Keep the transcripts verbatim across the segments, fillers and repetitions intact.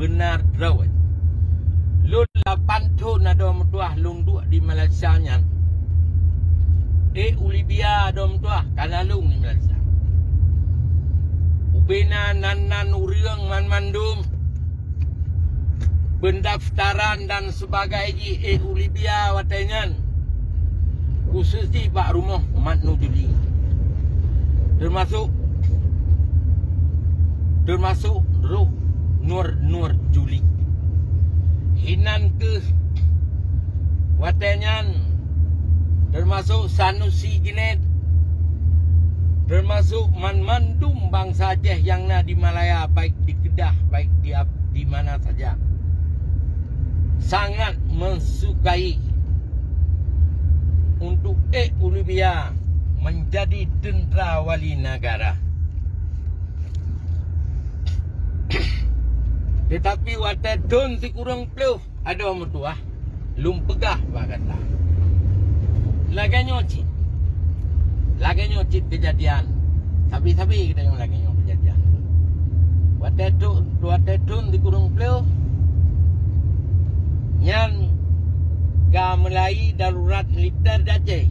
beuna droe. Lôn lapan thon adoe meutuah lôn duek di Malaysia nyan. Ék u Libya adoe meutuah ka na lôn di Malaysia. Ubena nan-nan ureuëng man-mandum, pendaftaran dan sebagai jih ék u Libya watée nyan, khusos jih bak rumoh Mat Nur Juli, teumasok, teumasok roh Nur, Nur Juli. Inan keuh watée nyan, teumasok Sanusi Junaid, teumasok man-mandum bansa Aceh nyang na di Malaya, baik di Kedah, baik di ap-, di mana saja, sangat mensukai untuk ék u Libya menjadi tentara wali negara. Tetapi watée thon sikureueng ploh adoe meutuah, lôn peugah bak gata, lagée nyoe cit, lagée nyoe cit keujadian. Sabe-sabe geutanyoe lagée nyoe keujadian. Watée thon, watée thon sikureueng ploh nyan, ka meulai darurat militer di Aceh.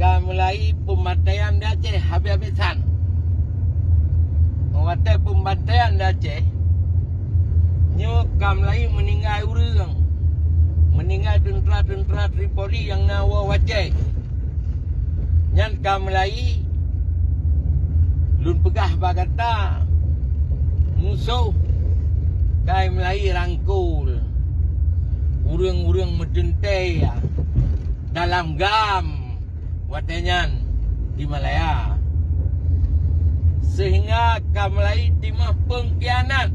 Ka meulai peumataian di Aceh habéh-habésan. Watée peumataian di Aceh, nyoe ka meulai meuninggai ureuëng, meuninggai teuntara-teuntara Tripoli nyang na woe u Aceh. Nyan ka meulai, lôn peugah bak gata, musoh ka meulai rangkol ureuëng-ureuëng meuteuntée dalam GAM watée nyan di Malaya, seuhingga ka meulai timoh peungkhianat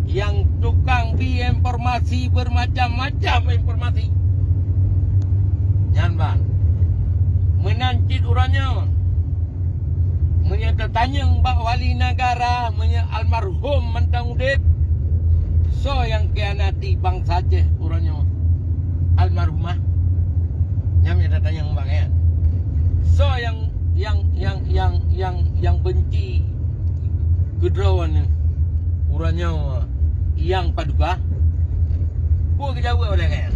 nyang tukang bi informasi, bermacam-macam informasi. Nyan ban, meunan cit uroe nyoe, meunyoe tatanyong bak wali negara, meunyoe almarhum mantong udeb, soe nyang khianati bansa Aceh uroe nyoe? Almarhumah. Nyan nyang tatanyong bak nyan. Soe nyang, nyang, nyang benci keu droeneuh uroe nyoe, nyang paduka? Peue geujaweueb lé nyan?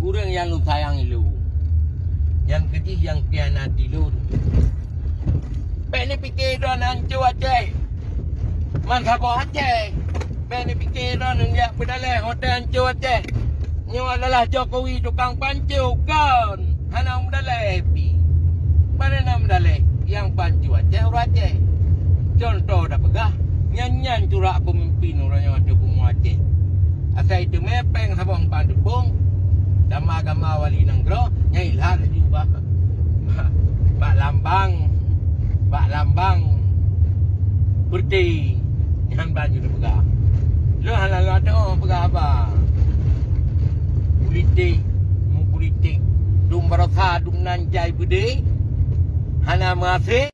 Ureuëng nyang lôn sayang ilôn, nyan keujih nyang khianati lôn. Bék neupike droeneuh hanco Aceh. Man saboh Aceh. Bék neupike droeneuh jak peudaleh watée hanco Aceh. Nyoe adalah Jokowi tukang panco, kon hana meudaleh pih. Pane na meudaleh nyang panco Aceh ureuëng Aceh. Cuntoh tapeugah, nyan-nyan curak peumimpin uroe nyoe ateueh bumoe Aceh. Asai teumé péng saboh umpang teupông, gama-gama wali nanggroe, nyang ilhat laju bak, bak lambang, bak lambang peureute nyan ban jeuet peugah. Lôn hana lôn adoe peugah haba. Politik, meupolitik, dum barosa dum nan jai beudé, hana meuhasé.